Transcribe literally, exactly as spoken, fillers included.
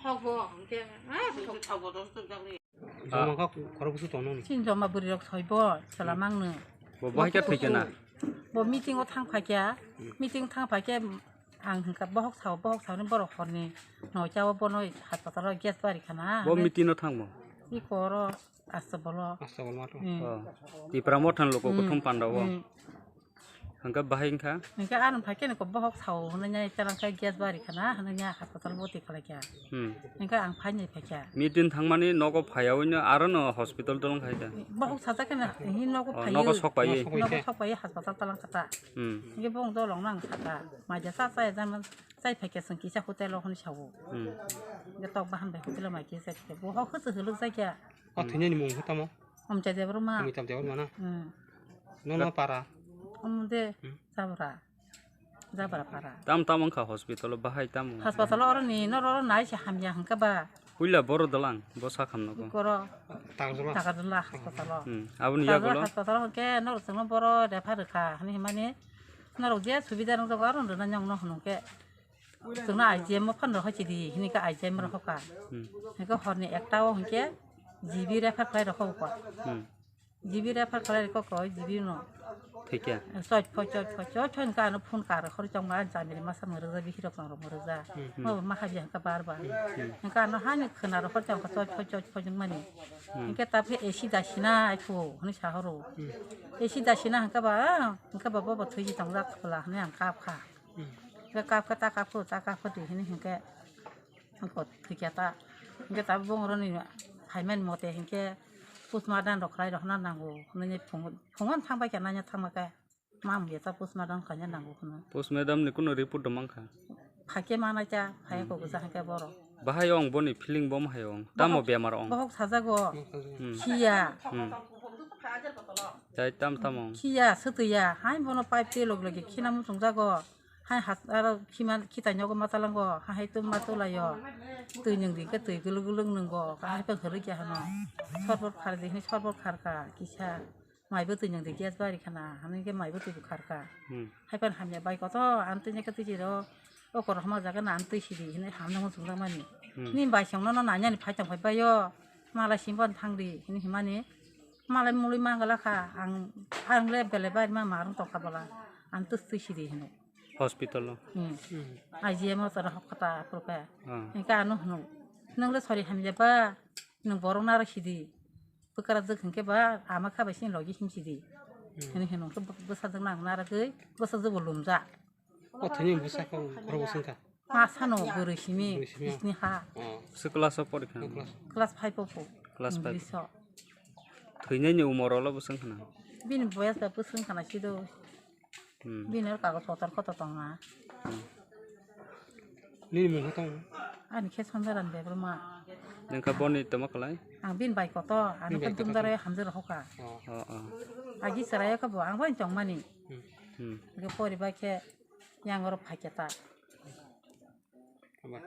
Joma kha khorok bwswk tongnani. Chini joma bwrwi rok soi bo chwla mangno. Bo bahai khe thwi kena? Bo meeting o thang phai khe, meeting thang phai khe ang hwnkha bohok sao, bohok sao ni borok horni noita o bono hospital o gas bari khana. Bo meeting o thangmo? Iko oro Astabolo. Astabolo ma to. Hmm. Oh. Tipra Motha ni loko kuthum panda o. Hmm. Hwnkhe bahai wngkha? Hwnkhe ano phai khe nokho bohok sao hwnwi nai, telang khe gas bari khana hwnwi nai hospital boti khlai kha. Hmm. Hwnkhe ang phai nai phai kha. Meeting thangmani nogo phaiyawi no aro no hospital tolong khai da? Bohok sajak khe na, hi nogo phaiwi. Oh, nogo sok paiwi? Nogo sok paiwi hospital tolong kha ta. Hmm. Hwnkhe bong dolong nang kha ta. Maja sa sa ya jama chai phai khe chwng kisa hotel o hwnwi sao. Hmm. Hwnkhe tok bahan bai hotel o mai kisa kisa. Bohok hwswk hwlwk jai kha. O thwinani mung khe tamo? Omchai Debbarma. Amitabh Debbarma na? Hmm. Nono para? Omo de, hmm, Jabra. Jabra para. Tam tam wngkha hospital o, bahai tam wngkha? Hospital o oroni, noro oro nai se hamya hwnkha ba. Puila boro dalang, bo sakhamno ko. Koro. Tagarjala. Tagarjala hospital o. Hmm. Aboni yagulo? Tagarjala hospital o hwnkhe noro chwngno boro refer rwkha, hwnwi hwnmani norok je subida nangjago aro rwna nangno hwnkhe. Chwngno I G M o phano rohor chidi, hini khe I G M rohor kha. Hmm. Hini khe horni ekta o hini khe G B refer khlai rohor kha. Hmm. G B refer khlai kha koi G B no. Thikya. Choi phoi, choi phoi, choi phoi hini khe ano phone kar rohor chongma, ani chamiri masa mwrwkja, bihirok tong rok mwrwkja. Hmm, hmm. Mo ma habi hini khe bar bar. Hmm. Hini khe ano hani khwna rohor chong kha choi phoi, choi phoi wngmani. Hmm. Hini khe ta phe A C da sina ai phu, hini sa horo. Hmm. A C da sina hini khe ba, hini khe ba bo bo thwi tongjak khwla hini ang kap kha. Hmm. Hingke kap khe ta kap khe ta kap khe di hini hingke hingko thikya ta. Hingke ta bongoroni haimani mote hingke postmortem rok khlai rok hwnna nango hwnwi phungo, phungo thangbai khe nanya thangma khe ma mungya ta postmortem khlaina nango hwnwi. Postmortem ni kuno report do mankha? Phaikhe manai ta, phai ko gwja hingke borok. Bahai ong boni feeling bom hai ong. Tamo bemar ong? Bohok sajago. Hmm. Khiya. Hmm. Tai tam tam ong? Khiya, swtwiya. Hai bono pipe te log logi khina muchungjago. Hai has-, aro khima, khitai nogo ma talango, hai tum ma tulayo. Twi nwng di khe twi gulung gulung nwngo, hai pang hwrwk ya hano. Sorbot khar di hini sorbot khar kha, kisa. Mai bo twi nwng di gas bari khana, hano hingke mai bo twi bo khar kha. Hmm. Hai pang hamya bai koto, ang twi nai khe twi chiro, o kor hama jaga na ang twi sidi hini hamna muchungjak mani. Hmm. Ni bai song no no nanya ni phai tong phai bayo, mala sim bon thang di hini himani. Malai mului mangala kha, ang, ang le belai bai ma marung tong kha bola, ang twi twi sidi hino. Hospital o? Hmm. Hmm. I G M o tora hok kha ta apro khe. Ah. Hingke ano hino, nwng le sori hamya ba, nwng borok naro sidi, bwkra jwk hingke ba, ama kha bai sini logi him sidi. Hmm. Hino hino khe bwsa jwk nang nara gwi, bwsa jwk bo lumjak. O thani bwsa khe khorok bwswng kha? Ma sano bwrwi simi, bwrwi simi. Bisni ha. Oh. Bwswk class o pori kha? Class. Class five o po. Class five. English o. Thwinani umor olo bwswng khna? Bini boyas ba bwswng khna sido. Hmm. Bini oro kagoj potor kotor tong na. Hmm. Nini mung khe tong? Ani khe Sanjaran Debbarma. Nang kha boni toma kwlai? Ang bini bai kotor, ani khe bai kotor. Dumdar hamjak rohor kha. Oh. Oh, oh. Agi chwrai khe bo ang bai tong mani. Hmm. Hmm. Hingke pori bai khe yang oro phai khe ta. Haba.